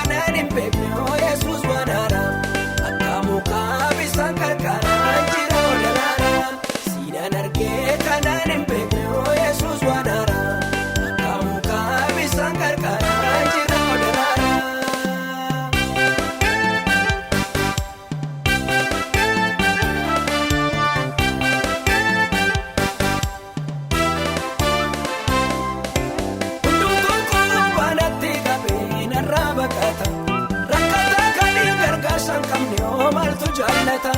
kanaan hin beekne oo Yesuus waan haaraa. Akka mukaa bisaan qarqaraan jira ol. Siinaan argee kanaan hin beekne oo Yesuus waan haaraa. Akka mukaa bisaan qarqaraan jira ol. Hundumtuun qubbaanatti qabee narraa baqata. Rakkataa kan gargaarsa hin qabne hoo maaltu jaallata?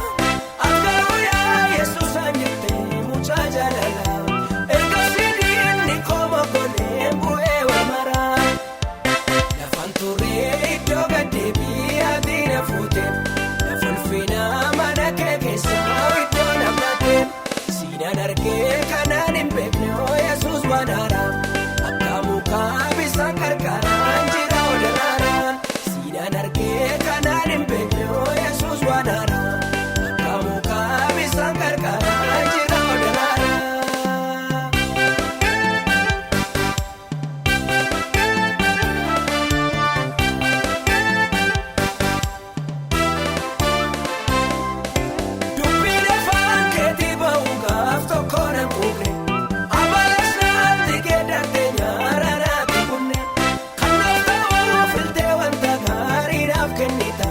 Akkaruu yaa Yesuus aan jettee mucaa jaalala. Ergasii diinni kooma golee bu'ee wal maraa. Lafaan turee iddoo gaddeebii ati na fuute. Lafa ulfinaa mana kee keessaa iddoo na filate. Siinaan argee kanaan hin beekne oo Yesuus waan haaraa. Akka mukaa bisaan qarqaraan jira ol daraaraan. Siinaan argee kanaan hin beekne oo Yesuus waan haaraa. Akka mukaa bisaan qarqaraan jira ol daraaraan. Dubbiin afaan keetii ba'u gaaf tokko na quuqne. Abalas naatti geeddarte nyaara naatti kunne. Kan naaf ta'uu filtee wanta gaarii naaf kennita.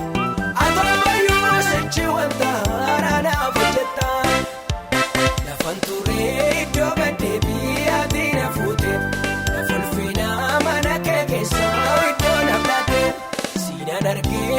Atoomayyuu sichi wanta haaraa naaf hojjetta. Lafaan turee iddoo gaddeebii ati na fuute. Lafa ulfinaa mana kee keessaa iddoo na filate. Siinaan argee.